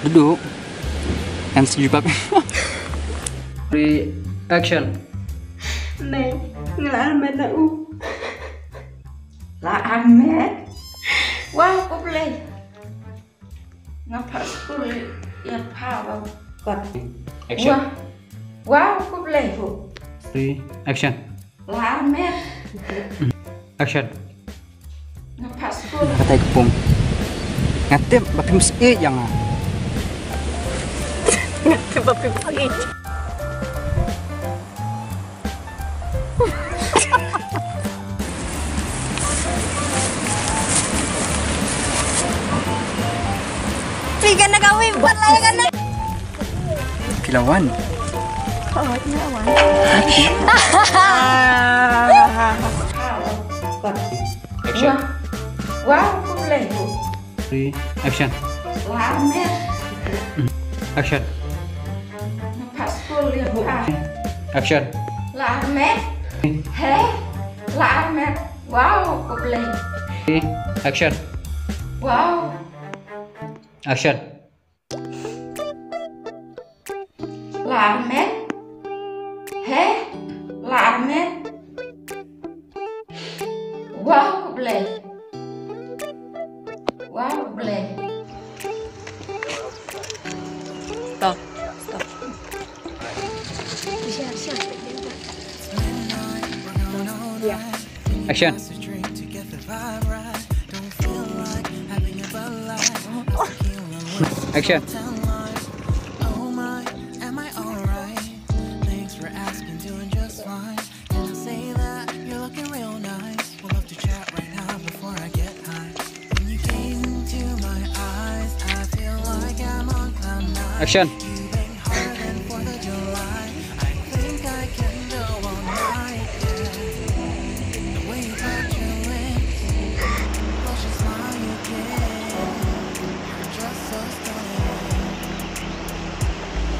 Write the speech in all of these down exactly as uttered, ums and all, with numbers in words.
Duduk. Kan sejubab. Reaction. Mei, nga la armet na u. La armet? Wow, ko Blei. Nga phah skul ïa pha ba kot. Action. Wow. Wow, ko Blei. Three, action. La armet. Action. Nga phah skul. Nga katai kpum. Nga tip ba phim sngewthuh ïa nga. Nga tip ba phim sngewthuh. Phi kane ka wei pat la ïa kane. Phi la wan. Oh, phi la wan. Action. Wow, ko Blei. Three, action. La armet. Action. Nga phah skul ïa pha. Action. La armet. He. La armet. Wow, ko Blei. Action. Wow. Action. La armet. He. La armet. Wow, ko Blei. Wow, ko Blei. Stop. Stop. Action. Action. Action.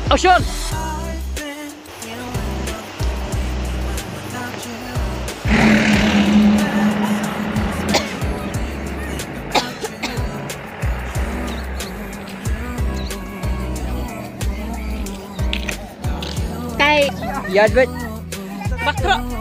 Action. Kai. Ïa, wait. Bakrok.